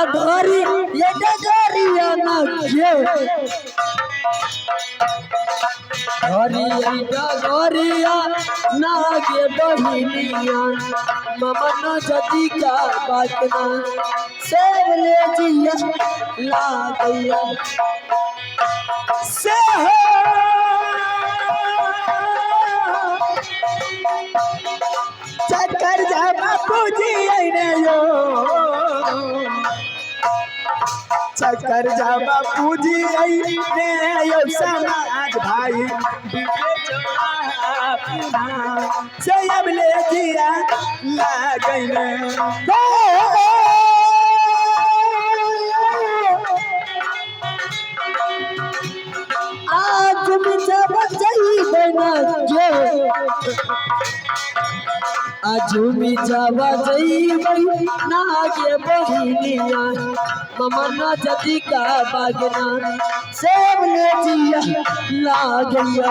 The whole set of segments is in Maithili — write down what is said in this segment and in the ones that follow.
भरी ये डगरिया ना के भरी ये डगरिया ना गे बहिनिया मामा ना जदी का बात ना सेब ले जिया लागैया से हो चक्कर जा बापूजी अइने यो चक्कर जा बापूजी अइने यो समाज भाई बिके चौराहा पुना से अब ले जिया लागैने। आज मिठा बचई बना के आज मिठा बचई बना के बहिनिया मामा ना जदी का बागना सेब ले जिया लागैया।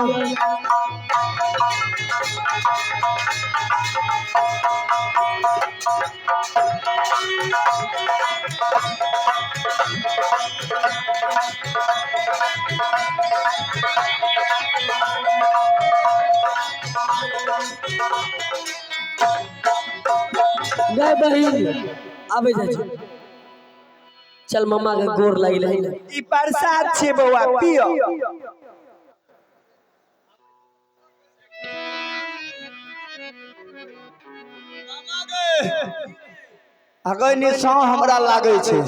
गए बहिन आबे जाइ छी। चल मामा के गोर लागि लही। ई प्रसाद छे बौआ पियो। अगर निशा हमरा लागै छै।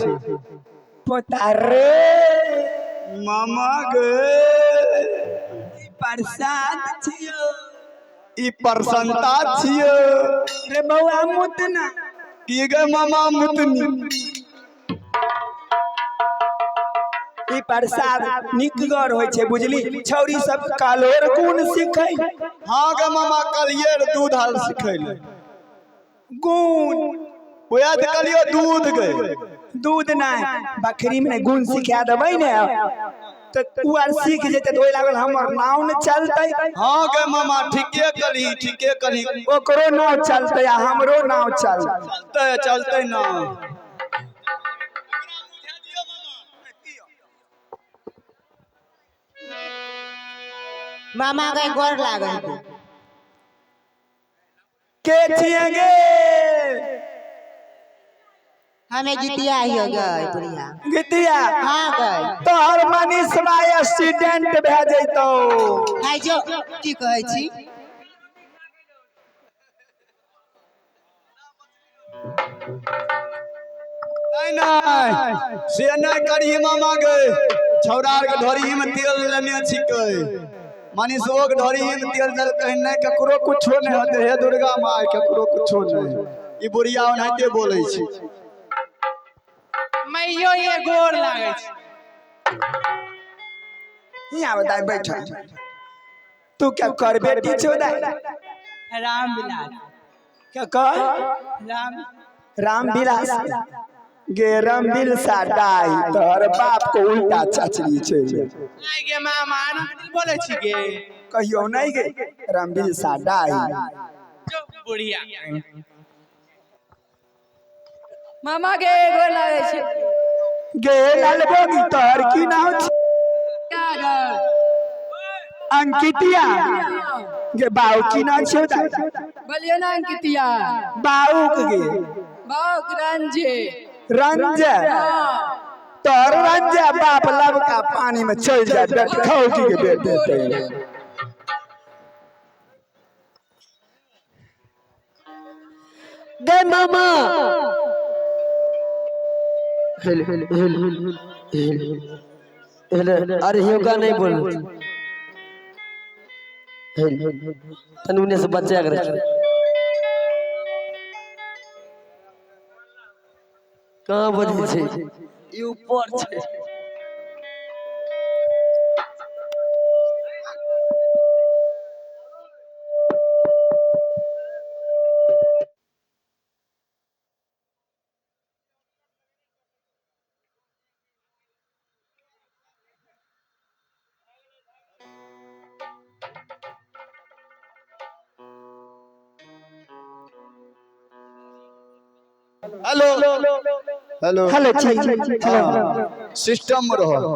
पोता रे मामा गे ई प्रसाद छियो। ई प्रसन्नता छियो। रे बौआ मुतना की गे मामा मुतनी? ई प्रसाद निकगर होइ छै बुझली। छौरी सब कालोर गुण सिखै। हाँ गे मामा कलिये दूध हाल सिखैले। गुण ओएह तऽ कहलियो दूध गे। दूध नहि बकरी में गुण सिखा देबै ने तऽ उ आर सीख जेतै तऽ ओहि लागल हमर नाव ने चलतै। हाँ गे मामा ठीके कहली ठीके कहली। ओकरो नाव चलतै आ हमरो नाव चलतै। चलतै चलतै ना। मामा के गोर लागल। के छियै गे? हमें जितिया हियो गए बुढ़िया। गीतिया? हाँ गए। तोहर मनीषवा एक्सीडेंट भए जैतौ। हाय जो की कहै छी? नहीं नहीं से नहीं करी मामा गे। छौड़ा के ढोरी में तेल लेने छिकै। मनीषो के ढोरी में तेल देलकै। नहीं ककरो कुछो नहीं होते। हे दुर्गा माय ककरो कुछो नहीं। ई बुढ़िया ओनाहिते बोलै छै। मैयो ये गोर लागै छै। हियाँ बताय बैठ। तू क्या कर बेटी छौ दाइ? राम विलास। क्या कर? राम राम विलास गे राम बिलसा दाइ तोहर बाप को उल्टा चचरी छै। आइ गे मामा बोलै छी गे। कहियो नहीं गे राम बिलसा दाइ। जो बुढ़िया। मामा के गोर लागै छै। गे लालबोगी तोहर की नाम छै? अंकितिया। गे बाऊ की नाम छौ दाइ? बोलियो ना अंकितिया। बाऊक गे। बाऊक रंजे। रंजे। तोहर रंजे बाप लबका पानी में चल जाए बेट खाओ की के बेटे ते। गे मामा हेल हेल हेल हेल हेल हेल। अरे योगा नहीं बोल हेल तनु से बच्चा के रख। कहाँ बजै छै? ई ऊपर छै। हेलो। हेलो हेलो छी हाँ, सिस्टम में रहो।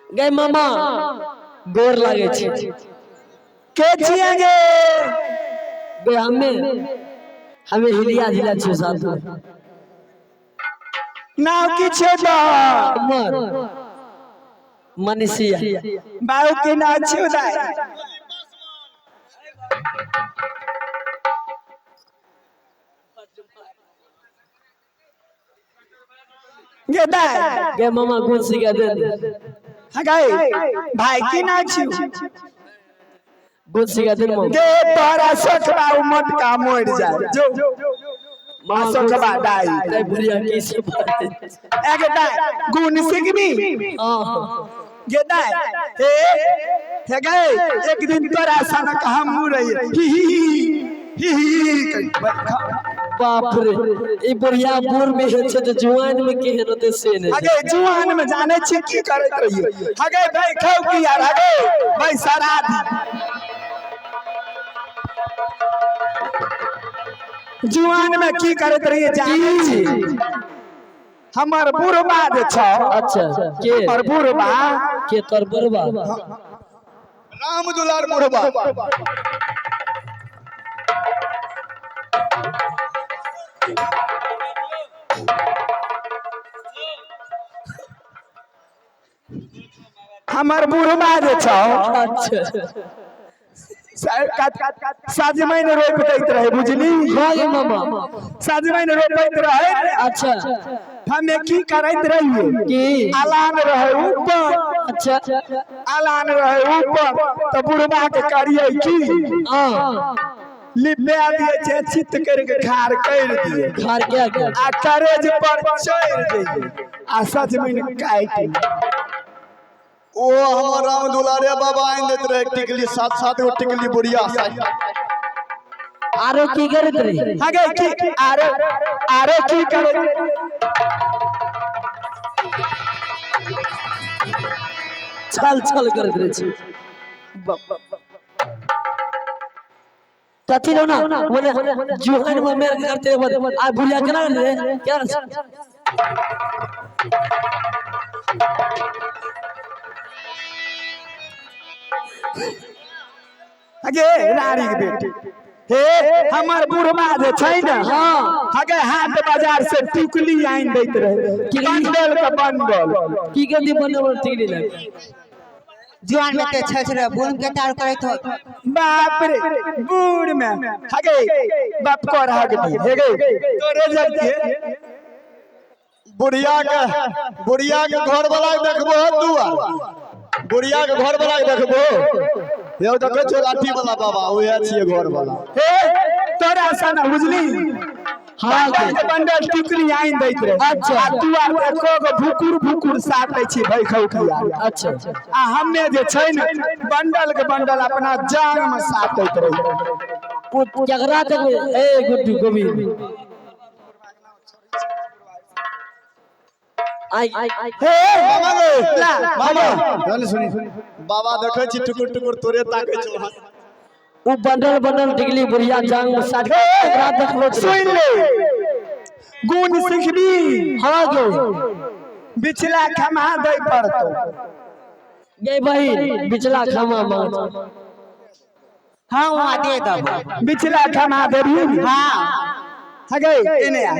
गए मामा गोर लागे छी। के छियै गे? गए हमें हमें हिलिया झिला छियो साथ में। नाव की छियै तो? हमर मनीषिया। बाबू के नाव छियौ दाइ? गे दाइ। गे मामा गुण सिखा दे। हाँ गए भाई की नाव छियौ? गुण सिखा दे मामा। गे तोरा सोखबा उ मोटका मरि जाय जो मामा सोखबा दाइ। दाइ बुढ़िया की से बात। एगे दाइ गुण सिखबी? हाँ। गे दाइ हे हे गए एक दिन तोरा सनक हमहूँ रहियै ही ही ही ही ही ही करि। बाप रे ई बुढ़िया बूढ़ में है छै त जुआन में केहन होते से नहीं। अगे जुआन में जाने छी की करैत रहियै। हगे भाई खाउ की यार, हगे भाई सराधी जुआन में की करैत रहियै जाने छी? हमर बुढ़बा जे छौ। अच्छा के? हमर बुढ़बा। के तोर बुढ़बा? राम दुलार बुढ़बा। हमर बुढ़बा जे छौ। अच्छा। सजमनि रोपि दैत रहे बुझली? हाँ गे मामा। सजमनि रोपैत रहे। अच्छा। हमे की करैत रहियै? की? अलान रहे ऊपर। अच्छा। अलान रहे ऊपर तऽ बुढ़बा के करियै की? हाँ। लिपा दिए छै चित करके खार कर दिए। खार क्या क्या? आ करेज पर चढ़ जइए आ सजमनि काटि। ओ हमर राम दुलारे बाबा आनि दैत रहे टिकली, सात सात गो टिकली बुढ़िया साइड। आरो की करैत रही? हगे की आरो आरो की करैत? छल छल करैत रहे छी। कथी रहो ना बोले जुहान में मेरे करते रहे आ बुढ़िया केना रे केना? हगे रानी के बेटी हे हमर बुढ़बा जे छै ने। हाँ। हगे हाट बाजार से टिकली आनि दैत रहे। टिकली? बंडल के बंडल। की करती बंडल टिकली लग? जुआन में ते छल छल बूढ़ के तार करैत हो। बाप रे बूढ़ में हगे बाप को हग दी हे गे तोरे जब बुढ़िया के घर वाला के देखबो दुआर, बुढ़िया के घर वाला के देखबो यौ देखै छौ लाठी वाला बाबा उहे छियै घर वाला। हे तोरा सन बुझली? हाँ। बंडल के बंडल टिकली आनि दैत रहे। अच्छा। आ तू आर एको गो भुकुर भुकुर साटै छी भाई खौखिया। अच्छा। आ हमे जे छै ने बंडल के बंडल अपना जांग में साटैत रही। झगड़ा तक ए गुड्डू गोविंद आई हे मामा गे ला। मामा सुनी सुनी बाबा देखै छी टुकुर टुकुर तोरे ताकै छौ। उ बंडल बंडल टिकली बुढ़िया जांग में साट झगड़ा देखलो। सुन ले गुण सिखबी? हाँ गे। बिचला खमा दै पड़तो। गे बहिन बिचला खामा मांग। हाँ वहाँ दे दब। बिचला खमा देबी? हाँ। हगे एने आ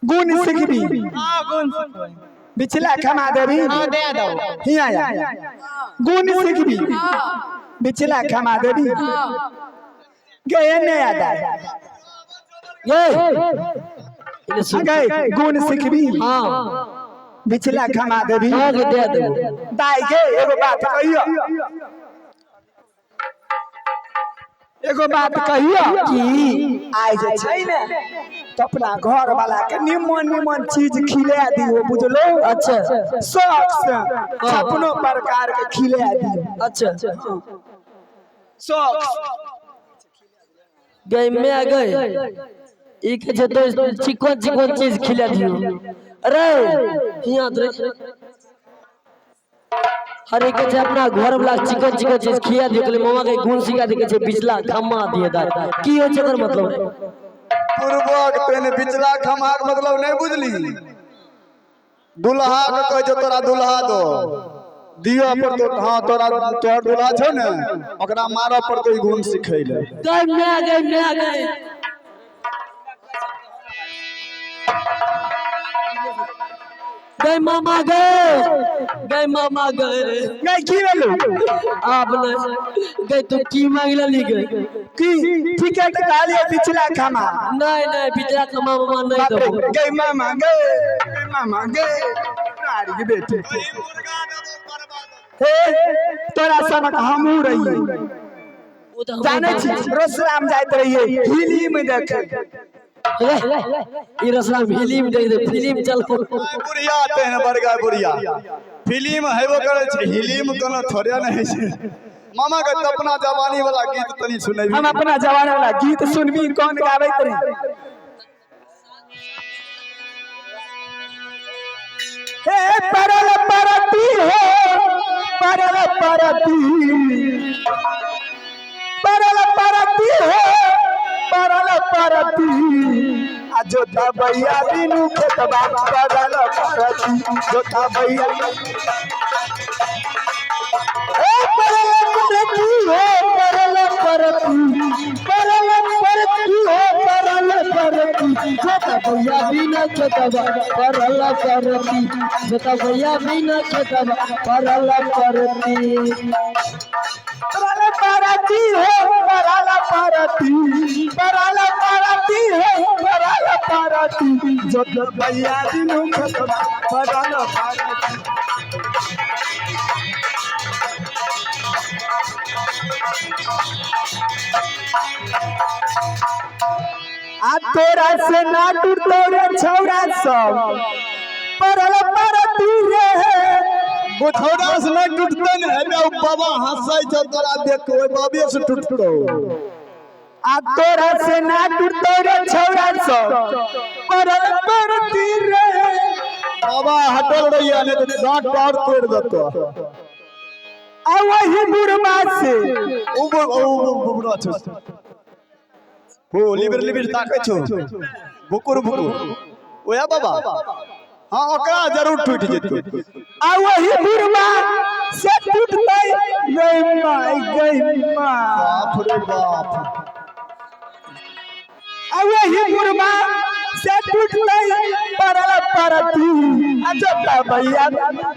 गुण सिखबी? हाँ गुण सिखबै। बिचला खमा देबी? हाँ दे दो। हिया आ गुण सिखबी? हाँ। बिचला खमा देबी? हाँ। गे एने आ दाइ। गे इने सुन। हगे गुण सिखबी? हाँ। बिचला खमा देबी? हाँ गे दे देबो। दाइ गे एगो बात कहियो, एगो बात कहियो। की? आइ जे छै ने तऽ अपना घर वाला के निमन निमन चीज खिला दियो बुझलो? अच्छा। शौक से अपनो प्रकार के खिला दियो। अच्छा। शौक से। गए मैं आ गए ई के जे तो चिकन चिकन चीज खिला दियो। अरे हियां रे हरे के जे अपना घर वाला चिकन चिकन चीज खिया दियो। कहले मामा के गुण सिखा दे के छै बिचला खम्मा दिए दाइ। की होइ छै एकर मतलब? बुड़बक तेने बिचला खम्हा के मतलब नहीं बुझली। दुल्हा के कहै छौ तोरा दुल्हा दो दियो पर तो, हाँ तोरा तोहर दुल्हा छौ ने, ओकरा मारऽ पड़तौ ई गुण सिखै लए। गई मैं गई मैं गई गई मामा गए, गई मामा गए। गई की भेलौ? आब नहीं गई। तू की मांग लेली गई? की ठीक है, तऽ कहलियै बिचला खम्हा। नहीं नहीं, बिचला खम्हा मामा नहीं बाप रे, देबो। गई मामा गए, गई मामा गए, नारी के बेटे। हे तोरा सनक हमहूँ रहियै। ओ तऽ हमरो जानै छी, रोसराम जाइत रहियै हिली में देखे। रे, ई रसला फिल्म देख दे, फिल्म चलो। बुढ़िया तेहन बड़का बुढ़िया फिल्म हेबो करै छै, हिलिम कोनो थोड़े नहि होइ छै। मामा के तऽ अपना जवानी वाला गीत तनी सुनेबी। हम अपना जवानी वाला गीत सुनबी? कौन गाबैत रही? हे परल परती हो, परल परती, परल परती हो, परल परती, आ जोता भैया बिनु खेतबा परल परती, जोता भैया। ए परल परती हो, परल परती, परल परती हो, परल परती, जोता भैया बिना खेतबा परल परती, जोता भैया बिना खेतबा परल परती। परल परती हो, परल परती, परल परती हो, परल परती, जोता भैया बिनु खेतबा परल परती। आ तोरा से ना टूटतो रे छौरा सब परल परती रे। बुझौरा से नहि टूटतै ने, हेबे ओ बाबा हंसै छौ तोरा देख के, ओहि बाबे से टूटतौ। आ तोरा से ना टूटतो रे छौरा सब परल परती रे। बाबा हटल रहिया, नहि तऽ दाँत पार तोड़ि देतौ। आ वही बुढ़वा से ओ ओ बुढ़वा छौ, हो लिबिर लिबिर ताकै छौ, बुकुर बुकुर, ओएह बाबा। हाँ, ओकरा जरूर टूटि जेतौ। आ वही बुढ़वा से टूटतै। गई माय, गई माय। बाप रे बाप। आ वही बुढ़वा से टूटतै परल परती, आ जोता भैया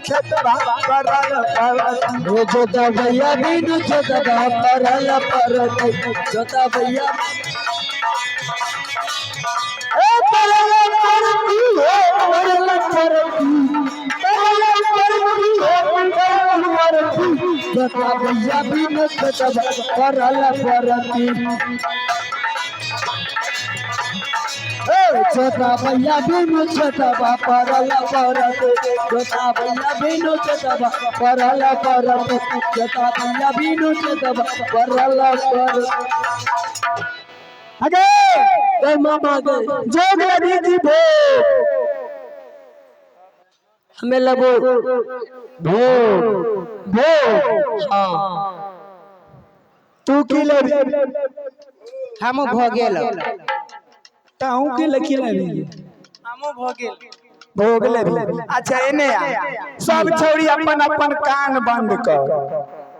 खेतबा परल परती। ओ जोता भैया बिनु खेतबा परल परती, जोता भैया। ए परल परती हो, परल परती, परल परती हो, परल परती, जोता भैया बिनु खेतबा परल परती। ए जोता भैया बिनु खेतबा परल परती, जोता भैया बिनु खेतबा परल परती, जोता भैया बिनु खेतबा परल परती। अगे गई मामा गई। जोग लगी की भोग? हमें लगो भोग। भोग? हाँ। तू की लेबी? हमहूँ भऽ गेल। तहूँ की लकी लेबी? हमहूँ भऽ गेल। भोग लेबी? अच्छा, एने आ। सब छौरी अपन अपन कान बंद कर।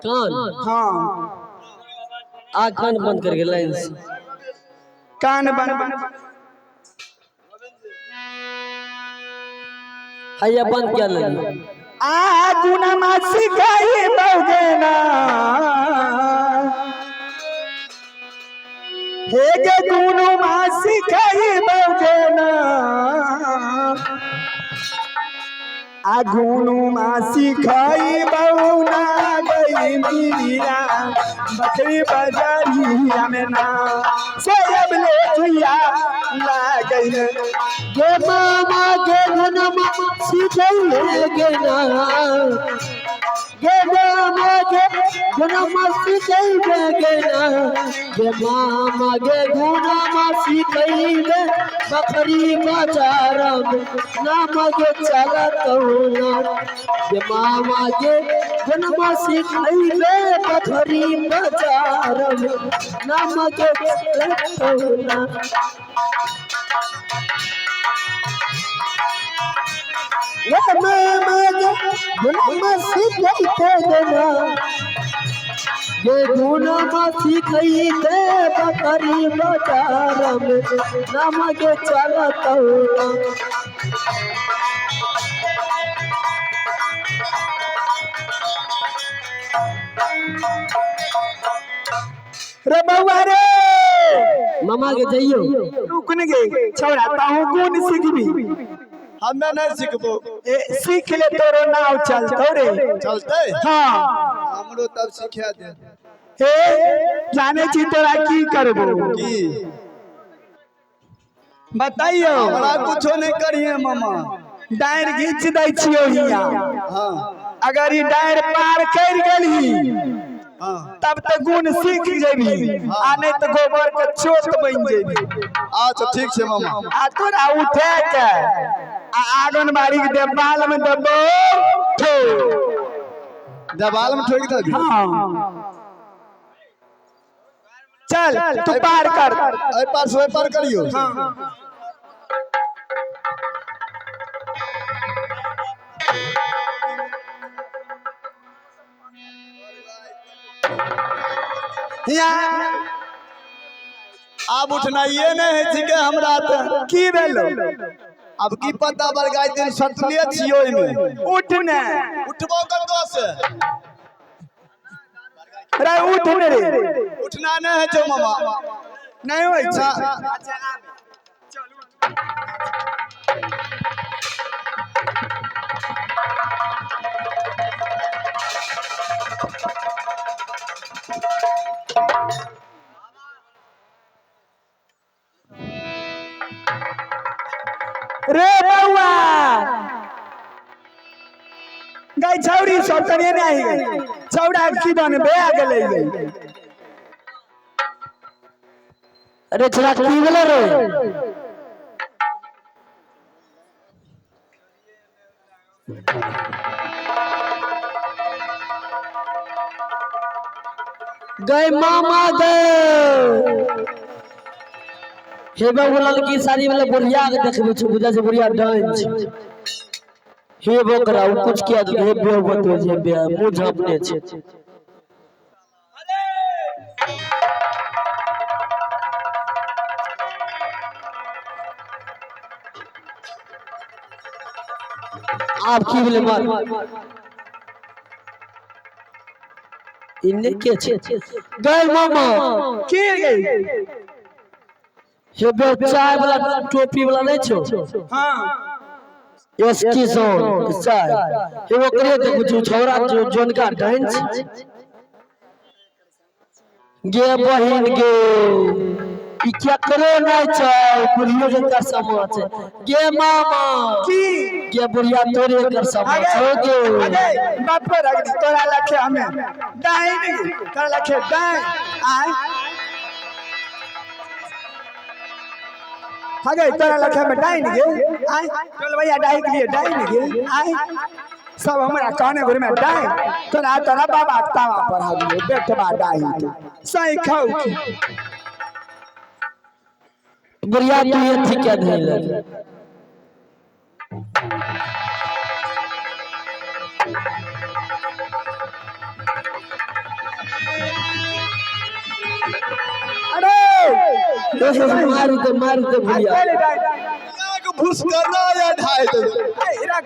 कान? हाँ। आ कान बंद करके लाइन से। कान बंद। हैया बंद कर लगी। आ गुनमा सिखाई बौगेना, हे गे गुनमा सिखाई बौगेना, आ गुनुमा सिखाई बौना गई मीरा बकरी बजारिया में ना से अब ले जुया लागई। गे मामा गे गुनमा सिखै गे ना, गे मामा गे गुनमा सिखै गे ना। गे मामा गे गुना सिखैबे बकरी बाजार में नाम गे चलतौ ना। गे मामा गे गुनमा सिखैबे बकरी बाजार में नाम गे चलतौ ना। गे मामा गे गुनमा सिखैते ना गे गुनमा सिखैते बकरी बाजार में नाम गे चलतौ ना। रे बउआ रे मामा के जइयो रुक ने गे छौड़ा ताहू गुण सीखबी। हमे नहीं सिखबो। ए सीख ले तोरो नाव चलतो रे। चलते? हाँ हमरो तब सिखा दे। हे जाने छी तोरा की करबो की बताइयो। हमरा कुछो नहीं करिए मामा। डायर घींच दै छियो हिया। हाँ अगर ई डायर पार कर गेलही हाँ तब तो गुण सीख जेबी आ नहीं तो गोबर के चोट बन जेबी। अच्छा ठीक छै मामा। आ तोरा उठे के आ आंगनबाड़ी के देवाल में देबो ठो। देवाल में ठोक दे। हाँ चल तू पार कर। एहि पार से ओहि पार करियो। हाँ आब उठनाइए नहीं है छिके हमरा तऽ। की भेलो? अब की पता बरगाई दिन सटले छियो ओहिमे। उठ ने। उठबो कतौ से? रे उठ ने रे। उठना नहीं है छौ मामा। नहीं होइ छै। रे बउआ गई छौरी सब कनिए नहीं गई छौड़ा की बनबे आ गेलै गई। अरे छोड़ा की भेलै रे? गए मामा गए हेबे बोलल की साड़ी वाला बुढ़िया के देखबै छै बुझा छै बुढ़िया डाइन छै। हेबो करा उ कुछ किया दे हेबे बतबै छै हेबे मुँह झाँपने छै। आब की भेलै मार इन्ने के छै गए मामा की गई? हेबे चाय वाला टोपी वाला नहीं छौ? हाँ एसकी सोन चाय हे ओकरे देखू छौ छौड़ा जोनका डाइन छै। गे बहिन गे ई केकरो नहीं छै बुढ़ियो जकर समा छै। गे मामा की गे बुढ़िया तोरे कर समा छौ गे। अरे बाप पर रख दी तोरा लखे हमें डाइन तोरा लखे डाइन आय हगे तोरा लखे में डाइन गे आय चल भैया डाइन के लिए डाइन गे आय सब हमरा कहने घर में डाइन तोरा तोरा बाबा के तावा पर हागियो बेटवा डाइन के सही खाऊ की बुढ़िया तू ये ठीक है नहीं लगे। अरे मार दे बुढ़िया। चल डाइन भूस करना या ढाई दे। ए रख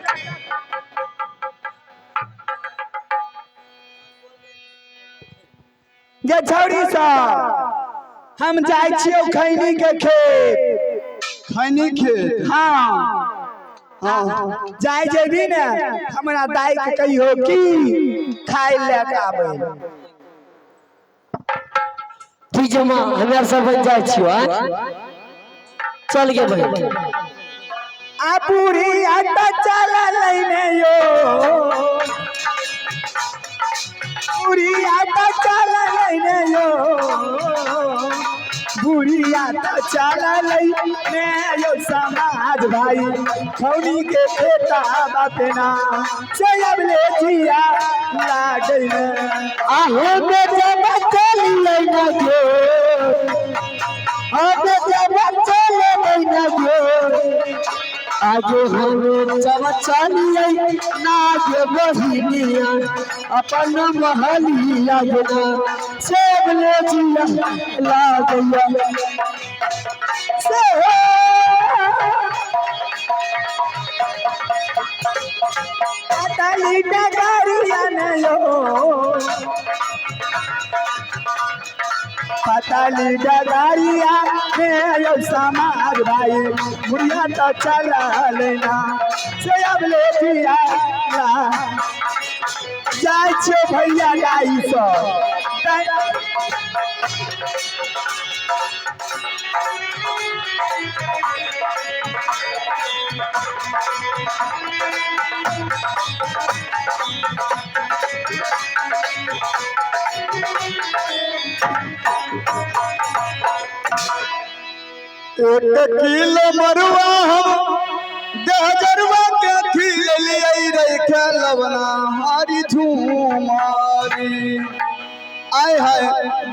गे छौड़ी सब हम जाइ छियौ खैनी के खेत। खैनी खेत? हाँ हाँ जाइ जेबी ने हमरा दाई के कहियो की खाय ले के आबै। ठीक छै माँ हमे सब जाइ छियौ। चल गे बहिन। आ पूरी आटा चल लैने यो पूरी आटा चल लैने यो। तो चलल ने यो समाज भाई खौनी के खेता बापना से अब ले जिया लागल ने। आहो बेटा चलिए न गो, आ बेटा चले न गो, आज हम जब चलिए नाग बहिनिया अपन महलिया गे सेब ले जिया लागैया। से पतली डगरिया ने यो, पतली डगरिया ने यो समाज भाई बुढ़िया तो चला लेना से अब ले जिया ला। जाइ छियो भैया गाई सब। एक किलो मरुआ हम दहजरुआ के खिल लियै रे खेलवना हारी झूमारी। आय हाय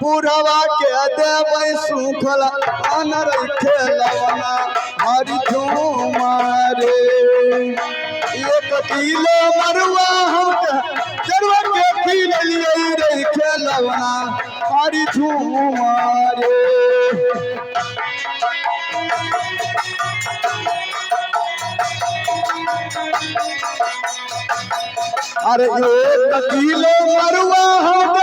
बुढ़वा के देबै सुखल अनर खेलवना हारी झूमारी। एक किलो मरुआ हम दहजरुआ के खिल लियै रे खेलवना हारी झूमारी। अरे एक किलो मरुआ हम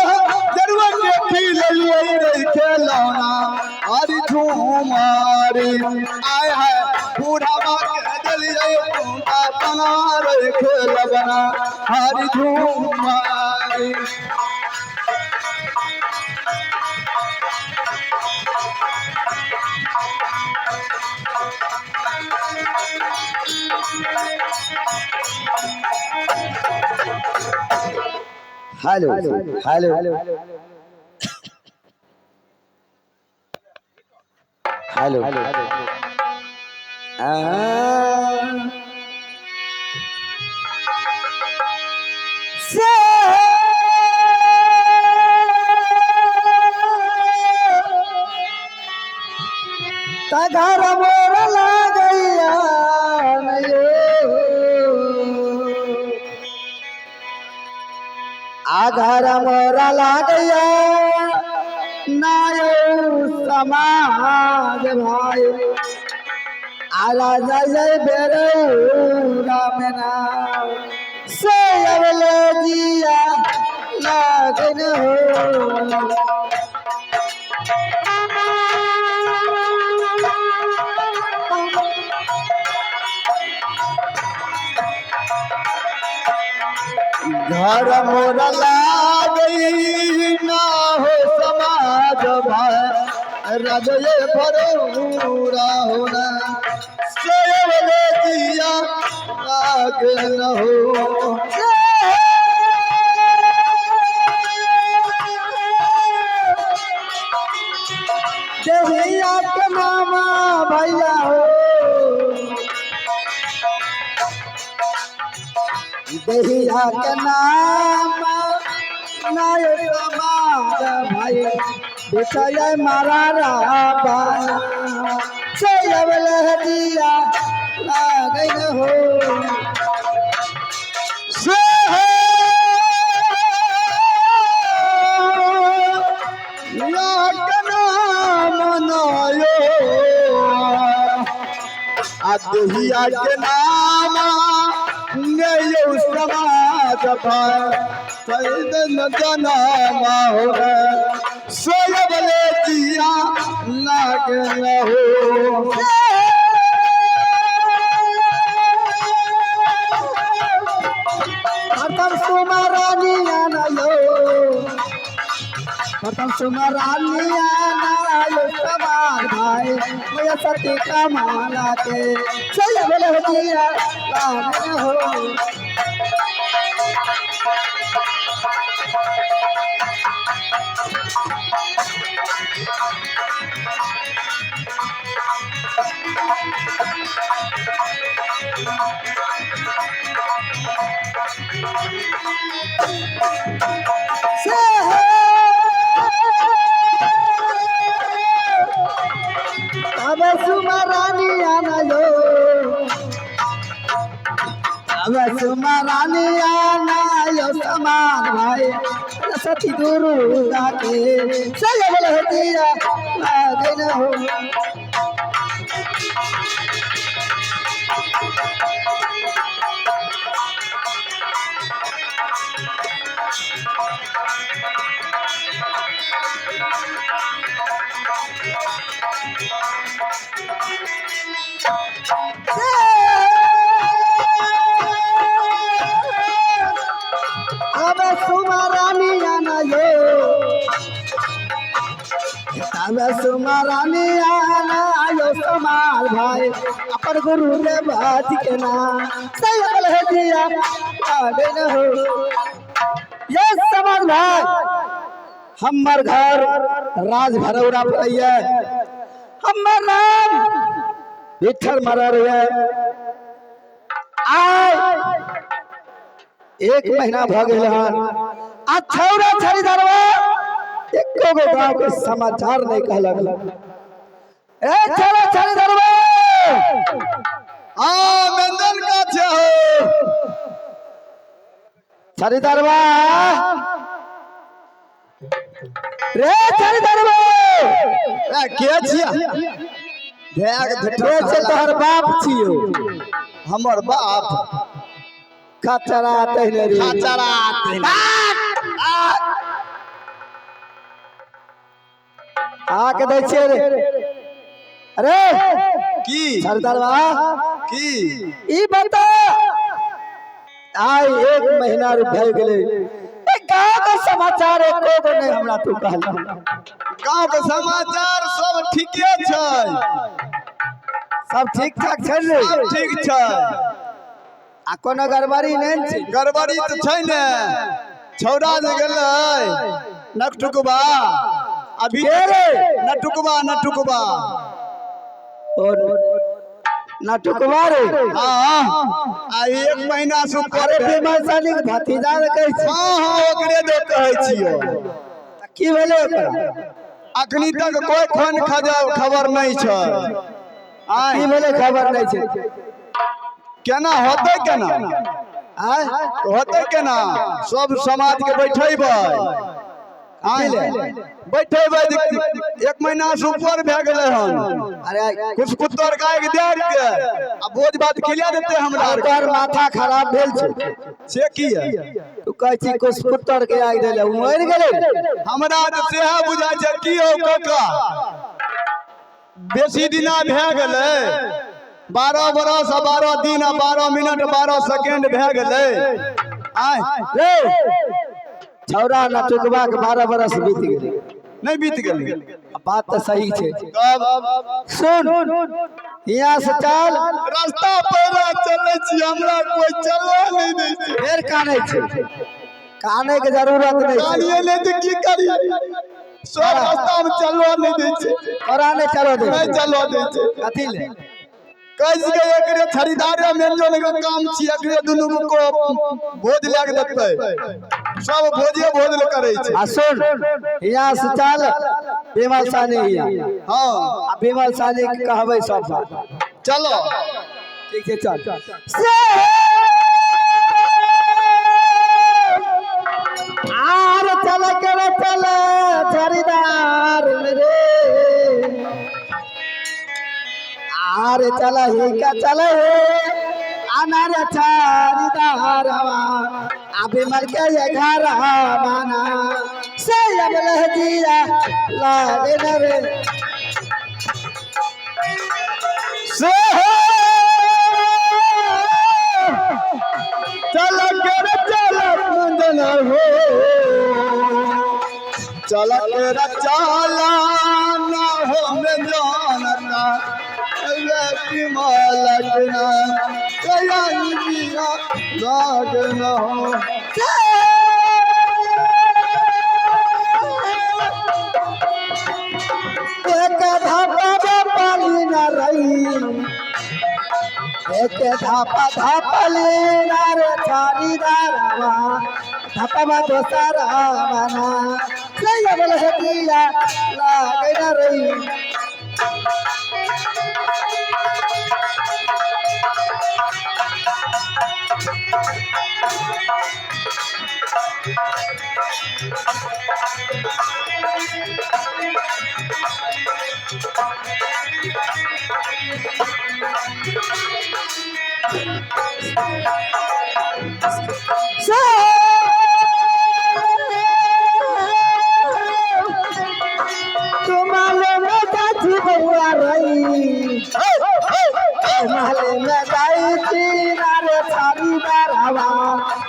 जरुआ के खिल लियै रे खेलौना अरे झूमारी। आय हाय बूढ़ावा के देलियै अपना रे खेलबना हरी झूमारी। हेलो हेलो हेलो से तघर मोर लागैया यो, आघर मोर लागैया नायो समाज भाई आला जय जय बेरौ राम नाम से अवले जिया लागन हो। घर मोर लागई ना हो समाज भाई रजये भरोरा होना सेवले जिया लागन हो। देहिया के मामा भैया हो, देहिया के नाम नाय समाज भाई बिचय मारा राबाना से अवल दिया लागन हो। से आ देहिया के नाम नयो समाज भाई जनामा हो सोयबले जिया लागन हो। प्रथम सुमरानिया नयो, प्रथम सुमरानिया नयो समाज भाई मैं सती कमाला के सोयबले जिया लागन हो। से हे अब सुमरानी आना यो, अब सुमरानी आना यो समान भाई सती दुर्गा के सही बोले दिया आगे न हो। अब सुमरानी आना यो, अब सुमरानी आना यो समाल भाई अपन गुरु रे बात के नाम सही बोले दिया आगे न हो। ये समाज भाई हमर घर राज भरौरा पड़ैया, हमर नाम विठल मरर है। आय एक महीना भ गेल हन आ छौरा छड़ी धरवा एको गो गांव के समाचार नहीं कहलक। ए छौरा छड़ी धरवा आ व्यंजन का छै हो छड़ी धरवा रे छड़ी धरवा ए के छिया धैक रे छै तोहर बाप छियो हमर बाप खचरा तहने रे खचरा तहने। आके दै छियै रे। अरे की सरदारवा की ई बता आइ एक महीना रे भए गेलै, ए गाँव के समाचार एको गो नहीं हमरा तू कहला। गाँव के समाचार सब ठीके छै, सब ठीक ठाक छै रे, सब ठीक छै आ कोनो गड़बड़ी नहि छै। गड़बड़ी तऽ छै ने, छौड़ा जे गेलै नटुकबा अभी के रे? नटुकबा नटुकबा ओ नटुकबा रे। हाँ आ एक महीना से ऊपर अरे बेमल सानी के भतीजा रे कहै छै। हाँ हाँ ओकरे दे कहै छियो। की भेलै ओकरा? अखनी तक कोई खन खबर नहीं छै। की भेलै खबर नहीं छै? केना होतै केना आय होतै केना? सब समाज के बैठेबै बैठेबै एक महीना से ऊपर भए गेलै हन। अरे कुछ कुत्तर गाय के देख के आ भोज भात खिला देते हमरा आर के। तोहर माथा खराब भेल छै से की है? तू कहै छी कुछ कुत्तर के आगि देले उ मरि गेलै। हमरा तऽ सेह बुझाइ छै की हौ काका, बेसी दिना भए गेलै 12 बरस आ 12 दिन आ 12 मिनट 12 सेकेंड भए गेलै। आय रे छौड़ा नटुकबा के 12 बरस बीत गेलै। नहीं बीत गेलै? बात तऽ सही छै। तब सुन यहाँ से चल, रास्ता पैरा चलै छी हमरा कोई चलऽ नहीं दै छै। फेर कानै छै, कानै के जरूरत नहीं छै। कानिए नहि तऽ की करियै, सब रास्ता में चलऽ नहीं दै छै। तोरा नहि चलऽ दै नहीं छै। चलऽ दै छै। कथी ले? कहै छै एकरे खरीदारे मेंजो के काम छी, एकरे दुनू को भोज लए के देतै, सब भोजे भोज ले करै छै। आ सुन यहाँ से चल विमल सानी हियाँ। हाँ आ विमल सानी के कहबै सब बात। चलो ठीक छै चल। से आर चल कर चल खरीदार रे, आर चल ही का चल हे अनार खरीदारवा आ विमल के ये घर माना से अब लहजिया लागे न रे। से चल के चल मंजन हो, चल के चल ना हो में जानता लगना लगना हो। एक धापा पाली न रही, एक धापा धापली रे छारी दारवा धापा दोसारा माना सैया बोल हतिया लागे ना रही। तुम्हारे में जाची बउआ रही तुम्हारे में जाई छी रे छारी दारवा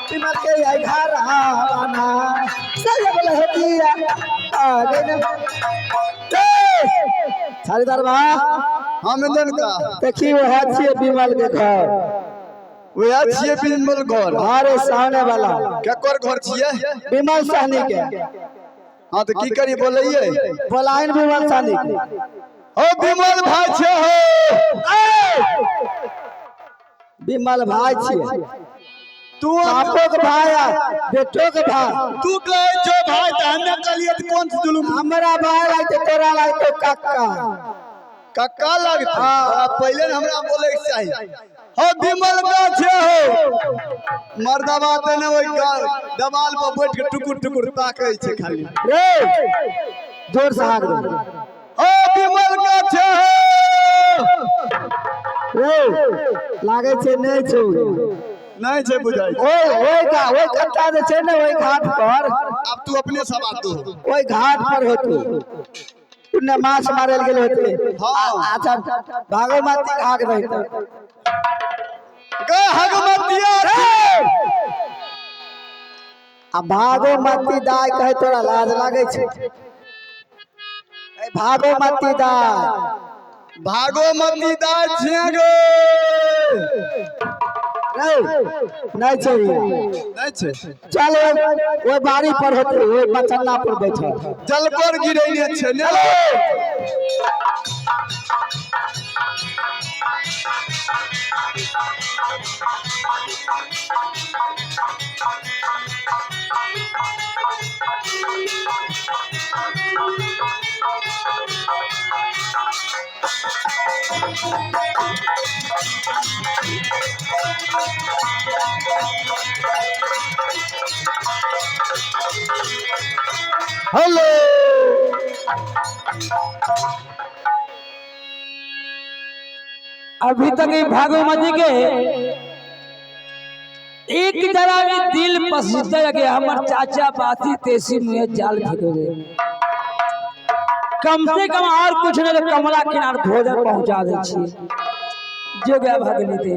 तिमर के आई घर आवाना सैया बोल हतिया आ गई ना छारी दारवा। हम इंदन का देखी वह छिए विमल के घर। वह छिए विमल घर। अरे सामने वाला केकर घर छिए? विमल सहनी के। हाँ तो की करी बोलैये? बोलाइन विमल सहनी के। ओ विमल भाई छे हो। विमल भाई छिए तू बापो के भाई आ बेटो के भाई। तू कहे जो भाई त हमे कहलिए त कौन से जुलूम? हमरा भाई लागते तोरा लागते कक्का। कक्का लगते? हाँ पहले न हमरा बोले के चाही। हो विमल गाछ हो मर्दबा त ने ओइ दवाल पर बैठ के टुकुर टुकुर ताकै छै खाली। रे जोर से हाक दे। हो विमल गाछ हो रे लागे छै नै छौ। नहीं छै बुझाइ। ओइ ओइ का ओइ कत्ता जे छै ने ओइ घाट पर। अब तू अपने सवाल दो। ओइ घाट पर होतू उन्ने माछ मारल गेल होते। हाँ अच्छा भागमती घाट रहते। गे हगमतिया आ भागमती दाय कहे तोरा लाज लागे छै। भागमती दाय भागमती दाय छियै गे। नहीं छै नहीं छै। चल ओइ बाड़ी पर होते ओइ मचन्ना पर बैठल जलकर गिरैने छै ने। हेलो अभी तक ये भागवती के एक जरा भी दिल पसीता लगे हमर चाचा बाती तेसी मुहे जाल फेंके कम से कम और कुछ नहीं तो कमला किनार भोजन पहुंचा दे छी जो गया भगनी दे।